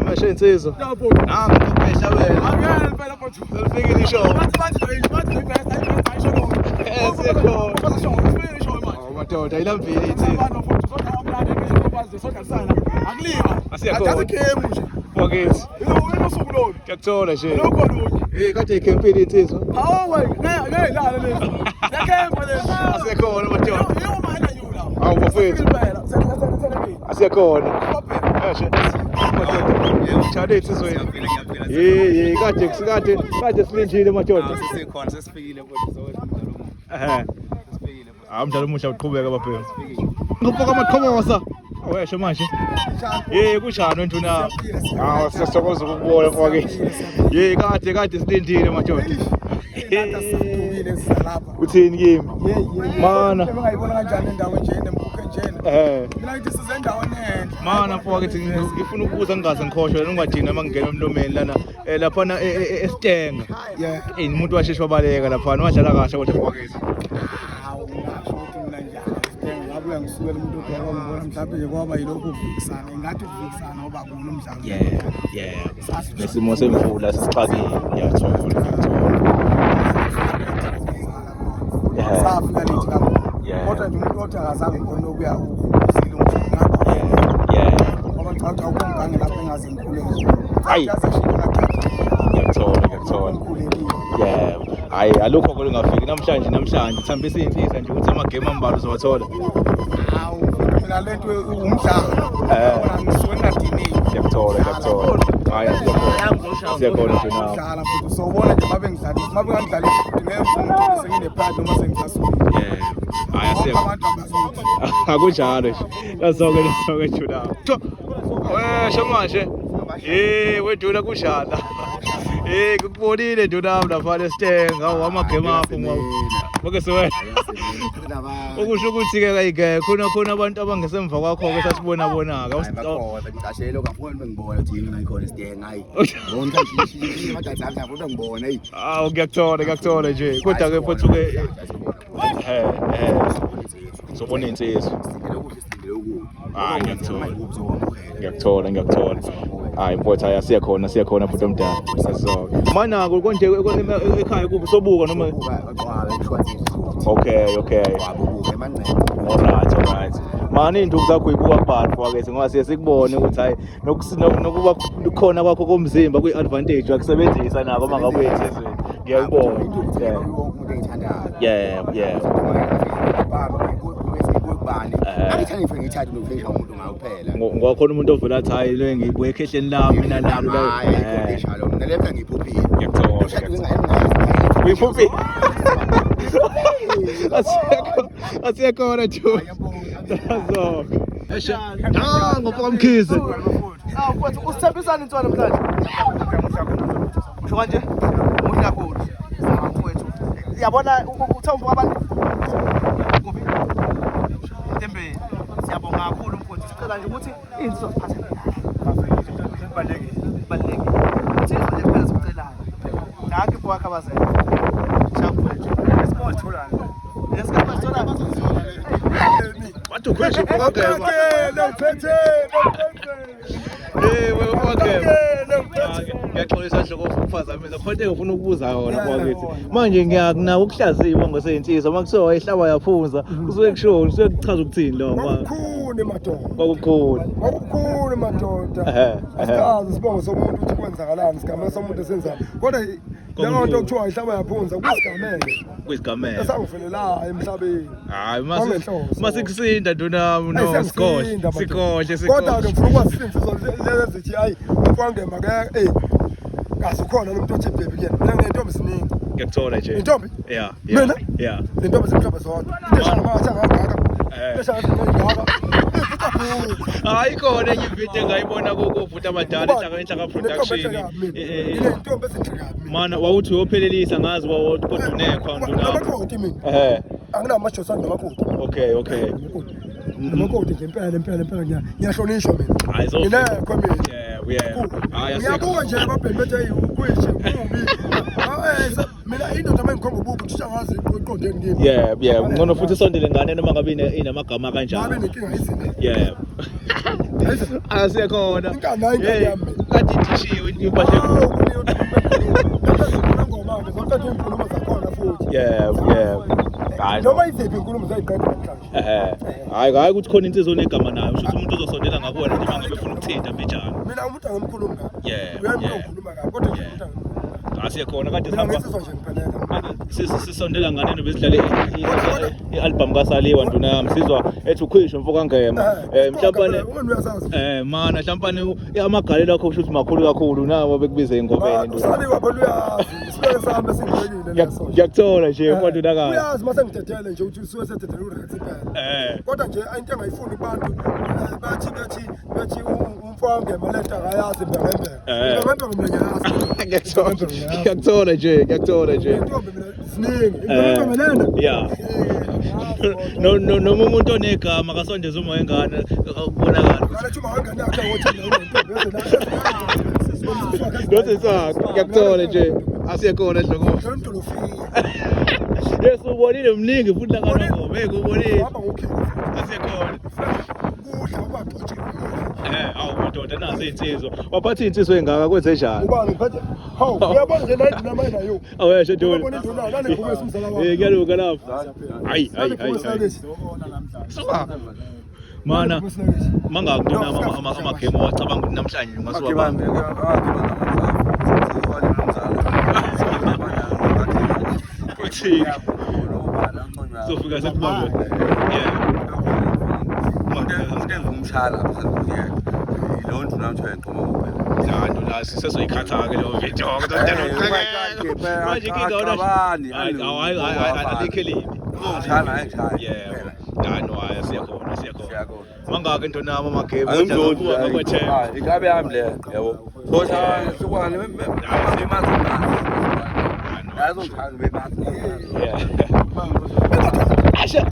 Mashe insizwa. Nangu uqeqesha wena. Angeke impela mfowethu. Selifikile ishow. Bathi manje bathi ibest ayibest ayisho lo. Siyakhona. Basho ifikile ishow manje. Oh madoda ilambile insizwa. Abantu mfowethu sodla amnandi ngeke sodlalisana. Akuliwa. Asiyakhona. Ajazi game nje. Wakithi. Ilo usuku lolu. Ngiyakuthola nje. Lokho lunye. Eh kade ikhempile insizwa. Hawu wena ngeke ngeke idlale lezi. Yakhempa lezi. Asiyakhona madoda. Yiyo manje yula. Hawu bafethu. Impela. Sele. Asiyakhona. Eshe. Madoda. Njani insizweni? Hey hey kade kade kade silindile madoda. Sesikhona sesifikile mfowethu sowethu umdlalo omuhle. Ehhe. Sesifikile mfowethu. Hayi umdlalo omuhle uqhubeka bafethu. Nguphoka amaqhobosa. Awesho manje. Hey kunjani wenduna? Hawu siyathokoza ukukubona mfowethu. Hey kade kade silindile madoda. Sadumile sizalapha. Uthini kimi? Mana. Bengayibona kanjani indawo enjena emkhukhu enjena. Eh. Mina ngithi size endaweni enhle. Mana mfowethu ngifuna ukubuza ngingaze ngikhohlwe lana ungadini uma ngingena emlomeni lana eh, laphana eStenga. Yeah. Eh umuntu washeshe wabaleka laphana wadlala kahle kodwa mfowethu. Hawu ngasho ukuthi mina njalo Sitenga ngabe uyangisukela umuntu obheka ngibona mhlawumbe nje kwaba yilokhu ukuvikisana. Ingathi ukuvikisana ngoba kuno umdlalo. Yeah, yeah. Nesimo semvula sixakile. Ngiyathola, ngiyathola. Yeah. Safika late kakhulu. Yeah. Kodwa nje umuntu othi akazange ngibone okuya uzile ukuthi ngapha. Yeah. Ngoba ngicabanga ukuthi akukho ngigange lapho engaze ngikhuleke. Ayi. Yaze shilo kathathu. Ngiyakuthola, ngiyakuthola. Ngikhulekile. Yeah. Hayi alukho kolungafiki namhlanje namhlanje thambisa inhliziyo nje ukuthi amagame ambalwa uzowathola. Hawu mina lento umdlalo. Eh. Yabona ngisuke ngingadiniwe. Ngiyakuthola, ngiyakuthola. Hayi asiyakhona. Siyakhona nje nawe. Dlala futhi sowubona nje mabe ngidlalisa mabe ngangidlalisa futhi ngeke ngithole sengine-pride noma sengicasukile. Yeah. Hayi asiyakhona. Abantu abazothi Akunjalo nje. Lazoke lazoke Jula. Wesho manje. Eh wedula kunjala. Eh ngikubonile nduna wami lapha leStenga amagame akho ngoba. Bake siwena. Ukusho ukuthi ke kayike khona khona abantu abangesemva kwakho ke sasibona bona ke. Bakhona ngicashele kakhulu bengibona ukuthi yini ngayikhona isitenga hayi. Ngona nje amadoda ami lapho bengibona hey. Awu ngiyakuthola ngiyakuthola nje. Kodwa ke futhi ke eh eh sobona insizwa. Silindele okuhle silindele okubi. Hayi, ngiyakuthola. Ngiyakuthola ngiyakuthola. Hayi mfowethu hayi asiyakhona siyakhona futhi omdala. Asizoke. Manako konje ekhaya kuphi sobuka noma Aqwaba emshwathini. Okay okay. Qwaba ubuka emanqe. Alright alright. Mani iy'nduku zakho uyibuka kubani mfowethu ngoba siye sikubone ukuthi hayi nokuba khona kwakho komzimba kuyi-advantage uyakusebenzisa nako uma ngabe uyensizweni. Ngiyakubona. Induku Yeah. wonke umuntu engithandayo. Yeah yeah. Angithandi ngifike ngithathe nokufisha umuntu ngawo kuphela. Ngoba khona umuntu ovela athi hayi le ngiyibuke ekhehleni lami mina nami la. Hayi, Eh, njalo mina le mhla ngiyiphuphile. Ngiyakuthola. Ngiyakuthola. Uyiphuphile. Asiyakhona asiyakhona Jula. Azoke. Eshe. Nango mfoka Mkhize. Awu mfowethu usithembisani inswana namhlanje? Usho kanje? Muhle kakhulu. Awu mfowethu. Yabona uthe umfo abantu kuphi? Ntembeni. Siyabonga kakhulu mfowethu. Sicela nje ukuthi insizwa ziphathe kahle. Kubalulekile. Kubalulekile. Insizwa nje kuphela sikucelayo. Dankie mfowakho abazele. Ciao mfowethu. Esibotholana. Esikhathi Wathi ukhweshe mfoka Ngema. Eh wena mfoka Ngema. Ngiyaxolisa nje ukuphazamisa. Khona engifuna ukubuza yona mfowethu. Manje ngiyakunaka ukuhlaziwa ngoseyintsizwa uma kuthiwa wayihlaba yaphunza kusuke kusho kusuke kuchaza ukuthini lo ngoba Kwakukhuni madoda. kwakukhona. Kwakukhuni madoda. Ehhe, ehhe. Asikazi isibongo somuntu ukuthi kwenzakalani, isigameko somuntu esenzani. Kodwa leyo nto kuthiwa ihlaba yaphunza kuyisigameko Kuyisigameko. esangivelelayo emhlabeni. Hayi Kwangenhloso. masikusinda nduna Ayi, no siyangisinda, sikhohle madoda. sikhohle Kodwa ke sikhohle. ngifuna ukwazi insizwa lezi zithi hayi umfangema ke eh kazi ukhona lo muntu othi baby kuyena. Mina nginentombi ziningi. Ngiyakuthola nje. Intombi? Yeah. Yeah. Mina? Yeah. Nentombi zimhlophe zodwa. Into eshaya amatshe angangaka. Eh. Into eshaya angangaka. Ivuka bhuku. Hayi khona enye ivideo engayibona kubhuti abadala enhlaka production. Inentombi ezinhle kabi mina. Mana wawuthi uyophelelisa ngazi kodwa unekhwa nduna. Namakoti mina. Eh. Anginamajosana namakoti. Okay okay. Namakoti nje impela impela impela ngiyahlonishwa mina. Hayi zo. Nginekho mina. Yeah, yeah. Hayi asikho. Ngiyabuka nje ababhemi bethi hey ukwishi kubi. Mina indoda mengikhomba ububi kusho ngazi iqondeni kimi. Yeah, yeah. Ngcono futhi isondele ngane noma ngabe inamagama Ngabe kanjani. nenkinga izine. Yeah. Asiyakhona. Inkani, hayi inkani yami. Kade idishiwe impahla. Hawu, kuningi ukuthi ngikhulume. Ngoma-ke, zonke iy'nkulumo zakhona futhi. Yebo, yebo. Hayi. Noma iziphi iy'nkulumo zayiqeda namhlanje. Ehhe. Hayi, hayi ukuthi khona insizwa onegama nayo, usho ukuthi umuntu uzosondela ngakuwena nje mangabe efuna ukuthinta mbijana. Mina umuntu angimkhulumi kabi. Yebo, Uyena umuntu yebo. ongikhuluma kabi, kodwa nje umuntu angimkhulumi kabi. Asiyakhona kade Mina sihamba ngisizwa nje ngiphelele. sisondela nganeno besidlale i-album kaSaliwa nduna yami sizwa ethi ukhwishe mfo kaNgema. Mhlawumbe Uma uyazazi. Mana mhlawumbe amagalelo akho kusho ukuthi makhulu kakhulu nawo bekubize engomeni nduna. Usaliwa phela uyazi. Isibeke sami esingibekile leso. Ngiyakuthola nje mfowethu nakazi. Uyazi mase ngidedele nje ukuthi usuke sededele uRex impela. Kodwa nje into engayifuni kubantu bethi umfo wangema lento akayazi mbengembenge. Mbengembenge mina ngiyazi. Ngiyakuthola. Ngiyakuthola nje, ngiyakuthola nje. Intombi mina ziningi. Imbengembenge lena. Yeah. No no noma umuntu onegama akasondeze uma wengane kubonakala ukuthi Ngalethi uma wengane yakhe wothi intombi Losisi wakho ngiyakuthola nje. Asiyekhona Dlokovu. Lo mntu lofika. Yes ubonile mningi futhi la kaNongoma. Hey ubonile. Hamba ngokhipha. Asiyekhona. Kudla ubaxotshiwe. Awu madoda nazi iy'nsizwa. Waphatha iy'nsizwa ey'ngaka kwenze njani? Ubani ngiphethe? Hawu, uyabona nje la induna manje nayo. Awesho Dula. Uyabona induna lana ngibukisa umzala wami. Kuyaluka lapha. Hayi hayi hayi. hayi. Mana mangaki nduna amagemu wacabanga ukuthi namhlanje ungasuwabamba. Uthini? Sofika sekubambe. Yeah. Umuntu engumshaya lapha leyo nduna kuthiwa inqoma kuphela. Ya nduna sisezoyikhatha-ke leyo video. Manje inkinga wona hayi hayi hayi alikho elibi. Uzongishaya naye ngishaya. Yebo. Hayi no hayi siyakhona siyakhona. Siyakhona. Mangaki nduna yami amagemu? Angimzondi. Ngakwethemba. Inkabi yami le yabo. Sosha hlukane bemazi. Yazongishaya bemazi. Yeah. Asha.